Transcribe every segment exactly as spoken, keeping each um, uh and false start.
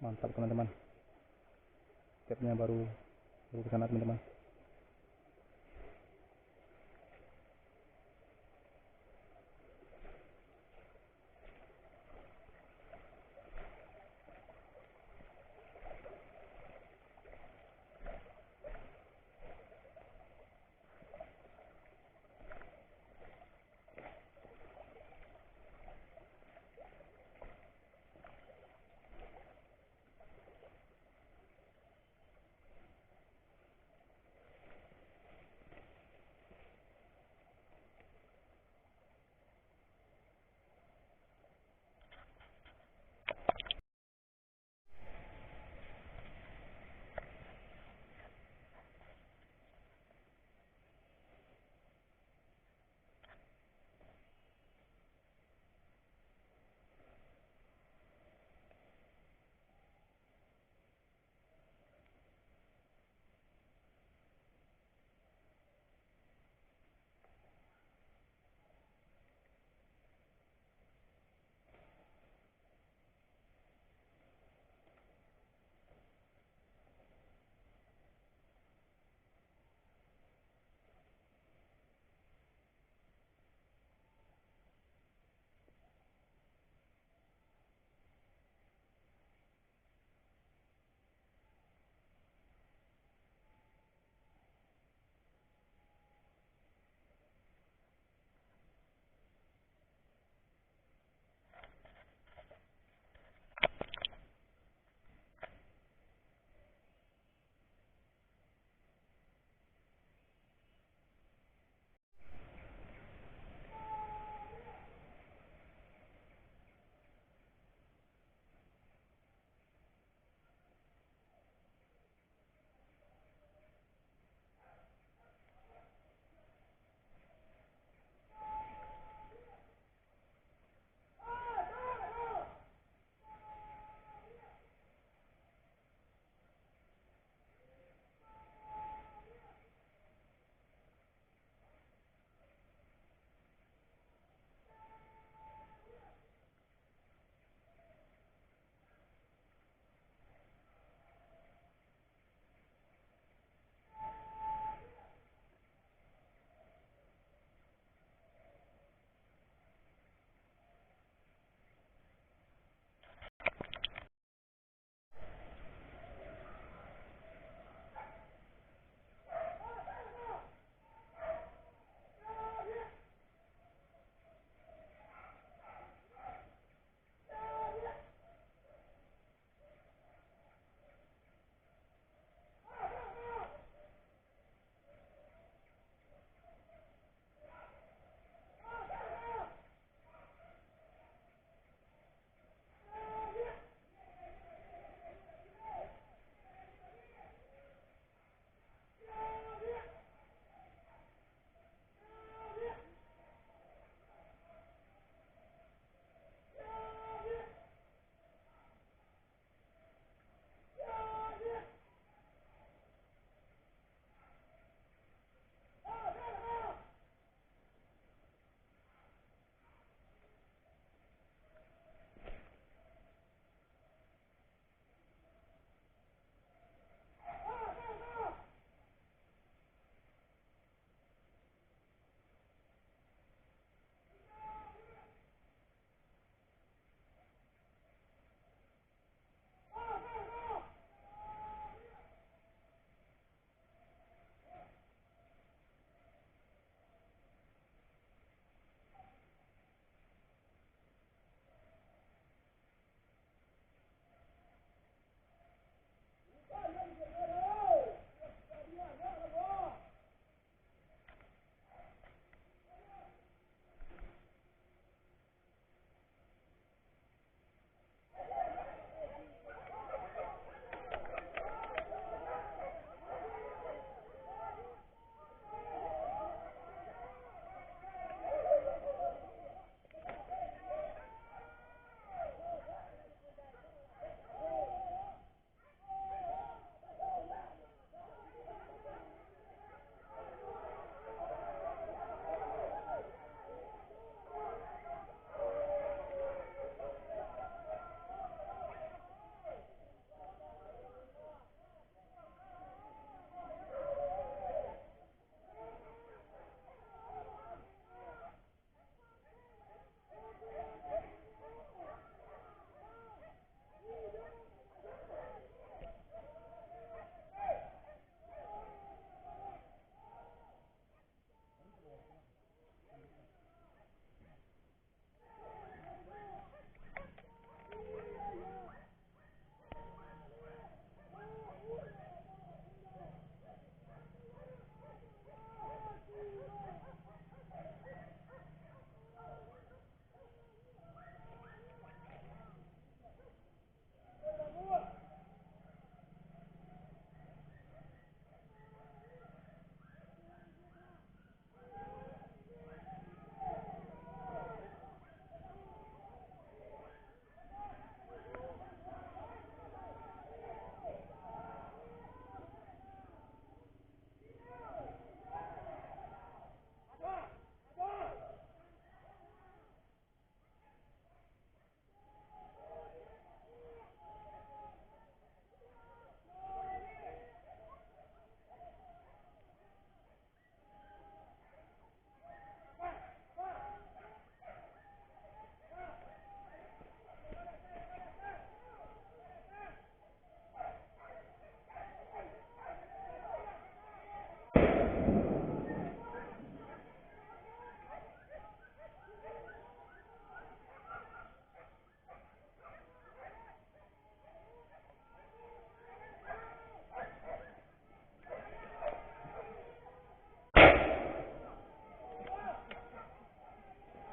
Mantap, teman-teman. Catnya baru, baru ke sana, teman-teman.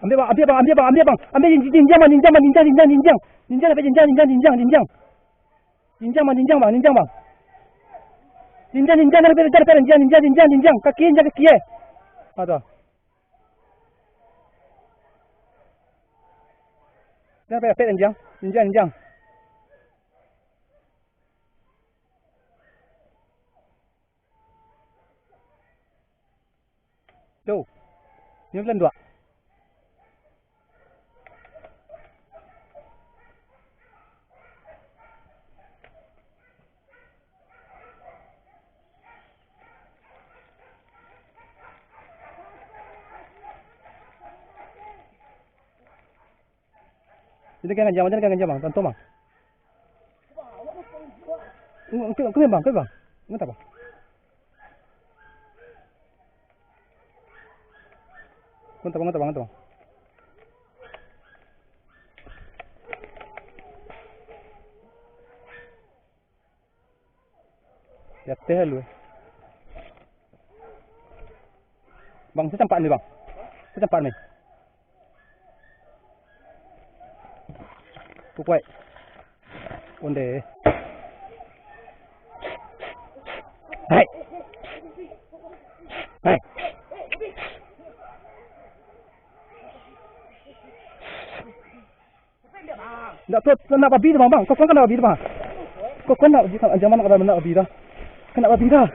Ambiak, bang, ambiak, bang, ambiak, bang, ambiak, bang. Ambiak jin-, jinjang, bang, jinjang, jinjang, jinjang, jinjang. Jinjang, bang, jinjang, jinjang, jinjang, jinjang. Jinjang, bang, jinjang, bang, jinjang, bang. Jinjang, jinjang, jinjang, jinjang, jinjang, jinjang. Kaki, jinjang kaki, eh. Ha, tu. Jangan payah pet, jinjang. Jinjang, jinjang. Tu. Ni bulan dua. Jadi kan ganjang, jadi kan ganjang, bang. Tantu, bang. Kau, kau, bang, kau, bang. Kau tak apa. Kau tak apa, kau tak apa, kau tak apa. Di ateh lu. Bang, sa campak ni, bang. Sa campak ni. Kukuai. Onde. Hai. Hai. Ndak tu, tu nak babi tu, bang, bang. Kau kan nak babi tu, bang. Kau kan nak, jangan nak, nak babi dah. Kan nak babi dah.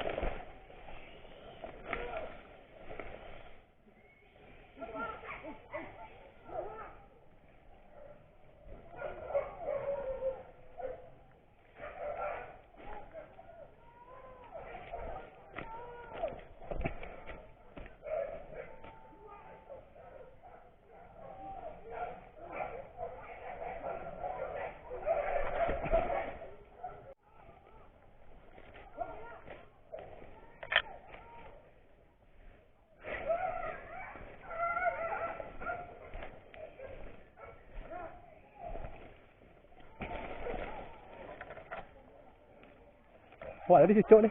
Wah, tadi cucuk ni.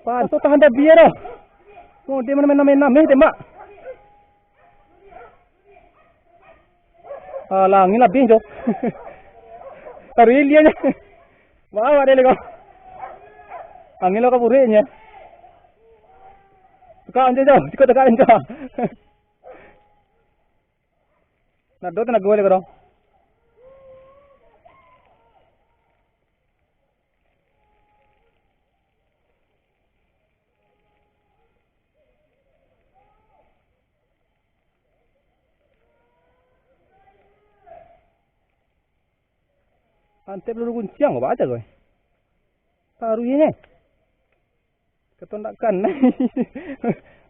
Pan, tu tahan dah biar dah. Oh, dia mana main-main nameh tembak. Alah, angin labih tu. Taruih ilianyo. Bawa dia lego. Angin lo kabureknyo. Tukar anjo jo, cukup tukar anjo. Nak do tenaga lego do. Antep peluru gunciang ko, baa caro ko? Taruih nyo. Katondakan.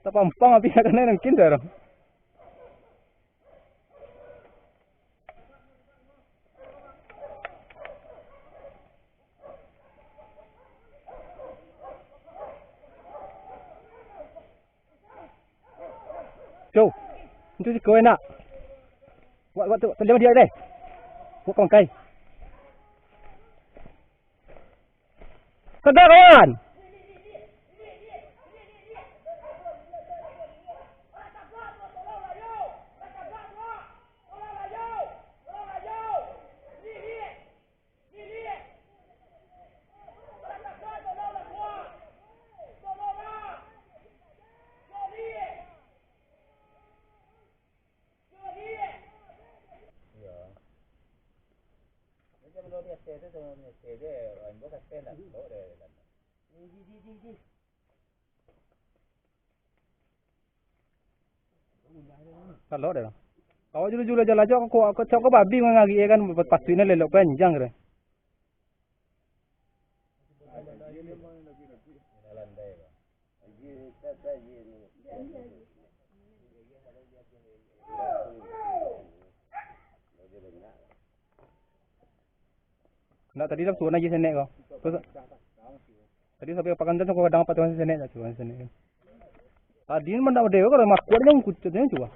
Tapampang api nak kanai mungkin tu. Yo, itu siko enak. Wak, wak tu, taliang dia deh. Wak pangkai. Tegak, kawan. Iyo. Jadi, kalau di ateh tu, kalau di ateh je, orang buat ateh nak, bawa dia dalam. Kalau dah. Awak julu-julu aja lah, cok, kok, kok, cok, kok babi mangari kan, patuiknyo lelok panjang kira. Ndak, tadi lah suruh aja senek kau. Terus, tadi sampai pakan dan kau kadang apa tuan senek, tuan senek. Tadi ni mandak dewa kalau makuat yang kucutnya cuma.